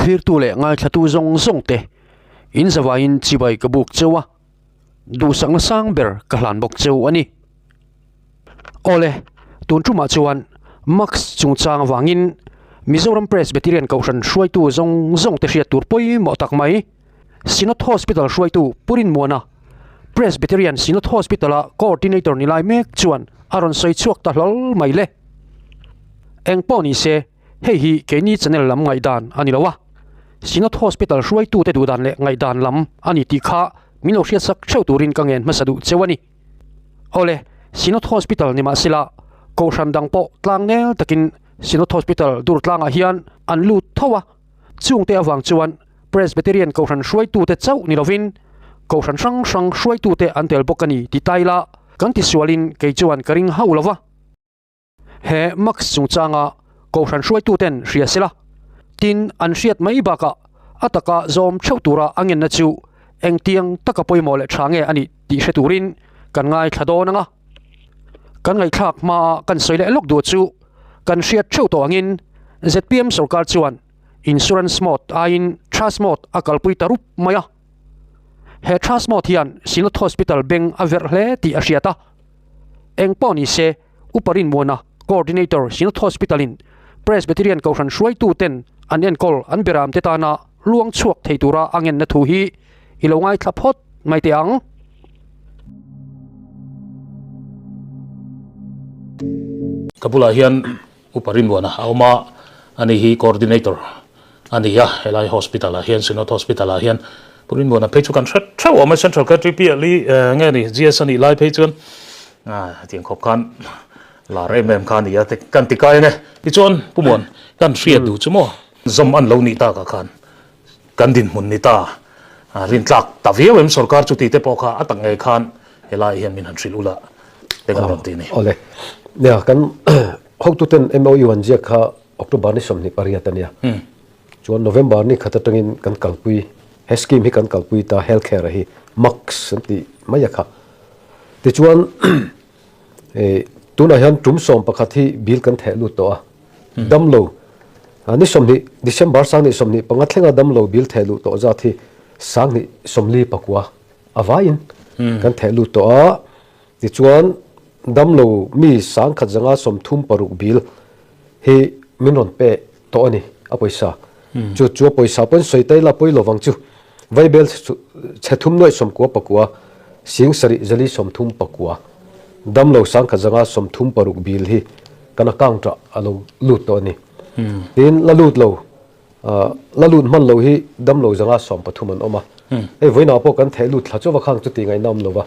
Thlirtu leh ngaithlatu zawng zawng te in zavaiin chibai ka buk cheu a, duhsakna sang ber ka hlan bawk cheu a ni. Awle, tun tumah chuan Max chungchang avangin Mizoram Presbyterian Kohhran hruaitu zawng zawng te hriat tur pawimawh tak mai Synod Hospital hruaitu Pu Rinmuana, Presbyterian Synod Hospital-a Coordinator ni lai mek chuan a rawn sawi chhuak ta hlawl mai le. Eng pawh ni se, hei hi keini channel lam ngaihdan a ni lo a, Synod Hospital hruaitute duhdan leh ngaihdan lam a ni tih kha min lo hriatsak theuh turin ka ngen hmasa duh cheu a ni. Awle, Synod Hospital ni mahsela Kohhran dang pawh tlangnel takin Synod Hospital dur tlangah hian an lut tho a, chungte avang chuan Presbyterian Kohhran hruaitute chauh ni lovin Kohhran hrang hrang hruaitute an tel bawk a ni ti ta ila kan tisualin kei chuan ka ring hauh lova. He Max chungchanga Kohhran hruaituten hria sela, tin an hriat mai bakah a taka zawm theuh tura a ngenna chu engtiang taka pawimawh leh tha nge a nih tih hre turin kan ngaithla dawn ang a. Kan ngaihthlak hmaa kan sawi leh lawk duh chu kan hriat theuh tawh angin zpm sorkar chuan Insurance Mode aiin Trust Mode a kalpui ta rup mai a. He Trust Mode hian Synod Hospital beng a verh hle tih a hriat a. Eng pawh ni se, Upa Rinmuana, Coordinator, Synod Hospital-in Presbyterian Kohhran hruaituten an enkawl an beramte tana luang chhuak thei tura a ngenna thu hi i lo ngaithla phawt mai teh ang. Ka bulah hian Upa Rinmuana a awm a, ani hi Coordinator a ni a, helai Hospital ah hian, Synod Hospital ah hian Pu Rinmuana phei chu kan hre theuh awm e, Central KTP ah li nge ni GS a nih lai phei chuan hetiang khawp khan lar em em kha a ni a, kan ti kai ang e. Tichuan Pu Muan kan hriat duh chu maw zawm an lo nih takah khan kan dinhmun ni ta rintlak ta viau em sorkar chu tih te pawh kha a tak ngei khan helai hian min han hrilh ula te kan rawn ti a ni. Awle, nia kan hotuten MOU an ziak kha October ni 28 a nia. Chuan November ni khat atangin kan kalpui, he scheme hi kan kalpui ta health care hi max an tih mai a kha. Tichuan tunah hian tum 11 hi bill kan theh lut tawh a, damlo ni 20 December 2025 thlenga damlo bill theh luh tawh zat hi 2049 a vaiin kan theh lut tawh a. Tichuan, damlo mi 1136 bill hi min rawn pe tawh a ni, a pawisa. Chu chu a pawisa pawhin sawi ta ila pawi lovang chu. Vaibel chhe thum nuaih sawmkua pakua, sing sarih zali sawmthum pakua. Damlo 1136 bill hi kan account ah a lo lut tawh a ni. Tin, la lut lo La lut hman lo hi damlo zanga 13 an awm a. Hei vawiinah pawh kan theh lut thla chauh a khang chu tih ngaihna awm lo va.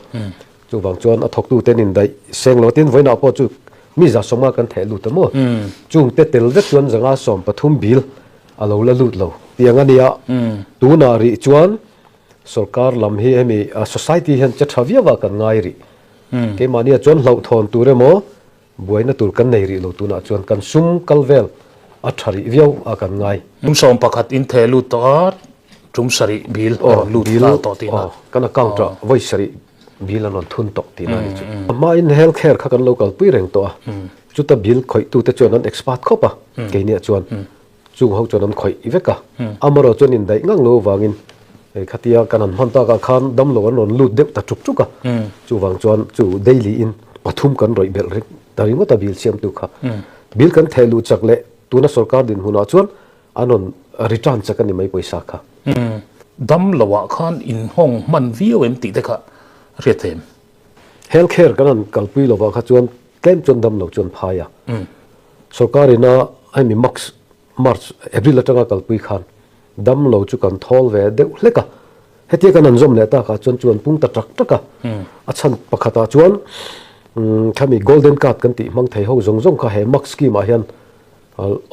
Chuvang chuan a thawktu ten indaih seng lo tin vawiinah pawh chu mi 150 kan theh lut a maw. Chungte tel vek chuan 130 bil a lo la lut lo tiang a nia. Tunah rih chuan sorkar lam hi hemi society hian che tha viau a kan ngai rih. Keimahnia chuan hlauhthawn tur emaw Buaina tur kan nei rih lo tunah chuan kan sum kal vel a tha rih viau a kan ngai. Tum 11 in theh lut tawh a, tum sarih bill a rawn lut nghal tawh tihna. Aw, kan account ah vawi sarih bill an rawn thun tawh tihna a ni chu. A hmain health care kha kan lo kalpui reng tawh a, chuta bill khawihtute chuan an expert khawp a, keiniah chuan chung ho chuan an khawih vek a, amarawh chuan indaih ngang lo avangin khatia kan han hman takah khan damlo an rawn lut deuh ta tuk tuk a, chuvang chuan chu daily in pathum kan rawih belh reng ta ringawt a bill siamtu kha. Bill kan theh luh chak leh tuna sorkar dinhmunah chuan an rawn return chak a ni mai pawisa kha. Damlo ah khan inhawng hman viau em tih te kha hriat theih em? Health care kan han kalpui lovah kha chuan tlem chuan damlo chuan phai a. Sorkar ina hemi Max, March, April atanga kalpui khan dam lo chu kan thawl ve deuh hlek a. Hetia kan an zawm leh takah chuan chu an pung ta tak tak a. A chhan pakhatah chuan khami golden card kan tih hmang thei ho zawng zawng kha he Max scheme ah hian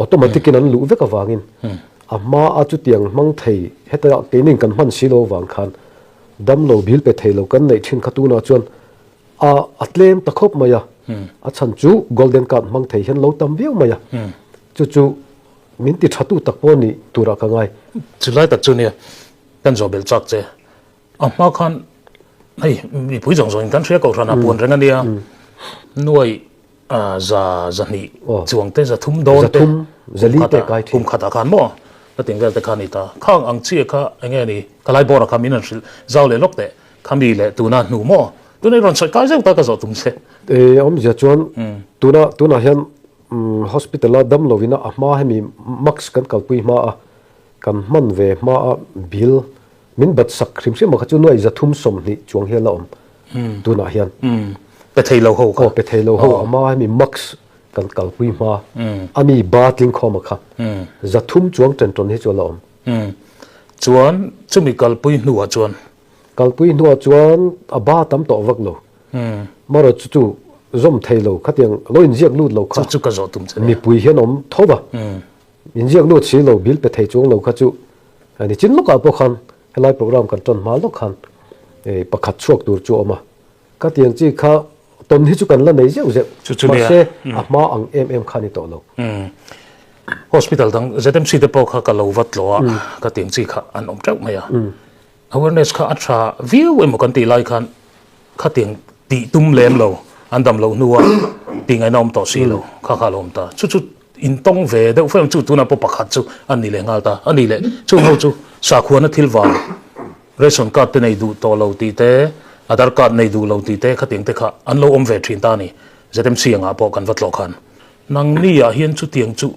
automatic in an luh vek avangin a hma a chutiang hmang thei heta keinin kan hman si lo avang khan dam lo bil pe thei lo kan neih thin kha tunah chuan A a tlem ta khawp mai a, a chhan chu golden card hmang thei hian lo tam viau mai a, chu chu min ti tha tu tak pawh ni turah ka ngai. Chulai tak chu nia kan zawh belh chak che, a hma khan hei mipui zawng zawngin kan hria kohhran ah puan reng a nia, nuai za zahnih chuang te za thum dawn te kum khat ah khan maw? Ka ting vel te kha a ni ta. Khang ang chiah kha eng nge ni? Ka lai bawrah kha min han hrilh zau leh lawk teh. Khami leh tuna hnu maw? Tuna i rawn sawi kai zeuh ta ka zawh tum che. E, awmzia chuan tuna tunah hian hospital a dam lovin a hma hemi mask kan kalpui hma a, kan hman ve hma a bill min bat sak hrim hrim a kha chu nuai 320 chuang hian la awm tunah hian. Pe thei lo ho kha. Aw pe thei lo ho a hma hemi mask kan kalpui hma a mi ba tling khawm a kha 300 chuang ṭen ṭawn hi chu a la awm. Chuan chumi kalpui hnuah chuan Kalpui hnuah chuan a ba tam tawh vak lo. Marawh chu chu zawm thei lo khatiang lo inziak lut lo kha. Chu chu ka zawh tum che. Mipui hian awm tho va. Inziak lut si lo, bill pe thei chuang lo kha chu ni chin lawkah pawh khan helai program kan tan hma lawk khan pakhat chhuak tur chu a awm a. Khatiang chi kha tawn hi chu kan la nei zeuh zeuh. Mahse a hma ang em em kha ni tawh lo. Hospital dang ZMC te pawh kha ka lo vat lo a, khatiang chi kha an awm teuh mai a. Awareness kha a tha viau emaw kan tih lai khan khatiang tih tum lem lo, an dam loh hnua tih ngaihna awm tawh si lo kha kha a lo awm ta. Chu chu intawng ve deuh fem chu tunah pawh pakhat chu a ni leh nghal ta. A nih leh chung ho chu sakhuana thil vang ration card te nei duh tawh lo tih te, Aadhaar card nei duh lo tih te khatiang te kha an lo awm ve thin ta a ni. ZMC angah pawh kan va tlawh khan nangni ah hian chutiang chu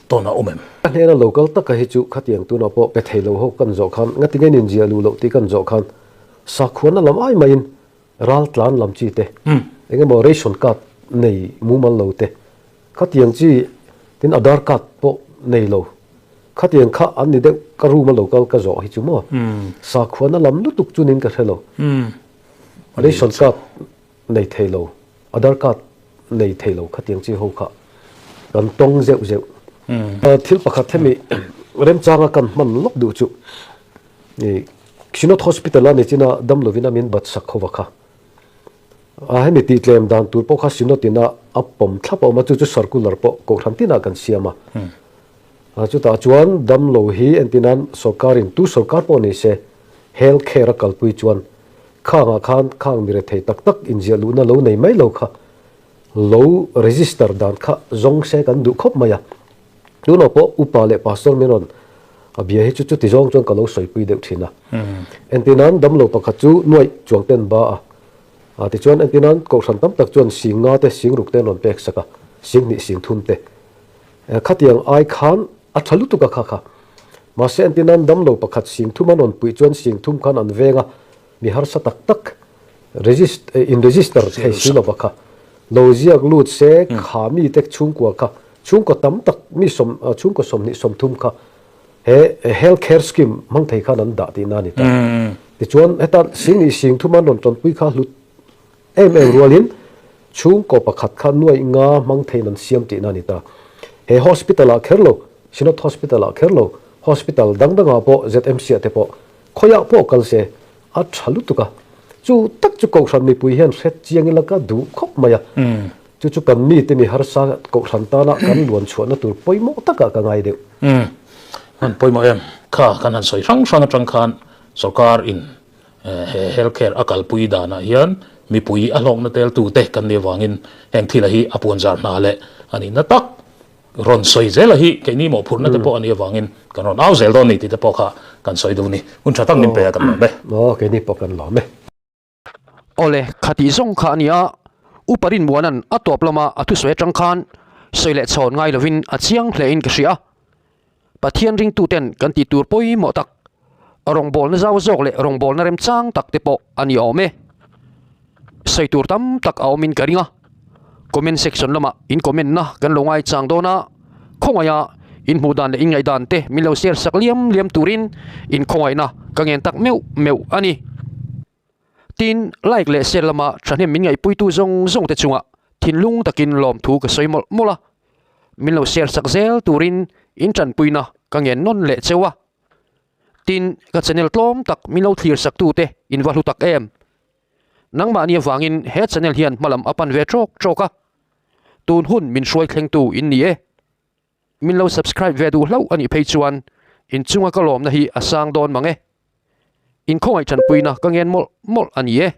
tawn a awm em? Ka hnena lo kal taka hi chu khatiang tunah pawh pe thei lo ho kan zawh khan ngatinge in inziah luh loh tih kan zawh khan sakhuana lam ai maiin ral tlan lam chi te eng emaw ration card nei mumal lo te khatiang chi tin Aadhaar card pawh nei lo khatiang kha an ni deuh ka room a lo kal ka zawh hi chu maw sakhuana lam lutuk chunin ka hre lo ration card nei thei lo Aadhaar card nei thei lo khatiang chi ho kha kan tawng zeuh zeuh. Thil pakhat hemi remchanga kan hman lawk duh chu i Synod Hospital a ni china dam lovin a min bat sak ho va kha. A hemi tih tlem dan tur pawh kha Synod in a a pawm thlap a awm a chu chu circular pawh kohhran tinah kan siam a. Chutah chuan dam lo hi entinan sorkarin tu sorkar pawh ni se health care a kalpui chuan Khangah khan khang mi rethei tak tak inziah luhna lo nei mai lo kha lo register dan kha zawng se kan duh khawp mai a. Tunah pawh upa leh pastor min rawn a bia hi chu chuti zawng chuan ka lo sawipui deuh thin a. Entirnan damlo pakhat chu nuaih chuang ten ba a. A tichuan entirnan kohhran tam tak chuan sing nga te sing ruk te an rawn pek sak a, sing hnih sing thum te. Khatiang ai khan a tha lutuk a kha kha. Mahse entirnan damlo pakhat sing thum an rawn puih chuan sing thum khan an veng a, mi harsa tak tak in register thei si lova kha lo ziak lut se kha mi te chhungkua kha chhungkaw tam tak mi sawm chhungkaw 20 30 kha he health care scheme hmang thei khan an dah tihna a ni ta. Tichuan heta sing nih sing thum an rawn tawnpui kha hlut em em rualin chhungkaw pakhat kha nuaih nga hmang theiin an siam tihna a ni ta. He hospital ah kher lo, Synod Hospital ah kher lo, hospital dang dangah pawh ZMC ah te pawh Khawiah pawh kal se a tha lutuk a, chu tak chu Kohhran mipui hian hre chiang ila ka duh khawp mai a, chu chu kan mite mi harsa Kohhran tana kan luan chhuahna tur pawimawh takah ka ngai deuh. Umm, han pawimawh em? Kha kan han sawi hrang hrang atang khan sorkar in he health care a kalpui danah hian mipui a hlawkna tel tute kan nih avangin heng thila hi a puanzar hna leh a nihna tak Rawn sawi zel a hi keini mawhphurhna te pawh a nih avangin kan rawn au zel dawn ni tih te pawh kha kan sawi duh ni. Hun tha tak min pe a kan lawm e. Aw keini pawh kan lawm e. Awle, khatih zawng kha a ni a, Upa Rinmuana'n a tawp lama a thusawi atang khan sawi leh chhawn ngai lovin a chiang hle in ka hria. Pathian ringtuten kan tih tur pawimawh tak, rawngbawlna zau zawk leh rawngbawlna remchang tak te pawh a ni awm e. Sawi tur tam tak a awmin ka ring a, comment section lamah in comment na kan lo ngaichang dawn a, khawngaiha in hmuh dan leh in ngaihdan te min lo share sak liam liam turin in khawngaihna ka ngen tak meuh meuh a ni. Tin, like leh share lama thahnem min ngaihpuitu zawng zawng te chungah thinlung takin lawmthu ka sawi mawlh mawlh a, min lo share sak zel turin in tanpuina ka ngen nawn leh cheu a. Tin, ka channel tlawm tak min lo thlir sak tute in va hlu tak em? Nangmahni avangin he channel hian hmalam a pan ve trawk trawk a, tun hun min hruai thlengtu in ni e. Min lo subscribe ve duh hlauh a nih phei chuan inchunga ka lawmna hi a sang dawn mang e. Inkhawngaih tanpuina ka ngen mawlh mawlh a ni e.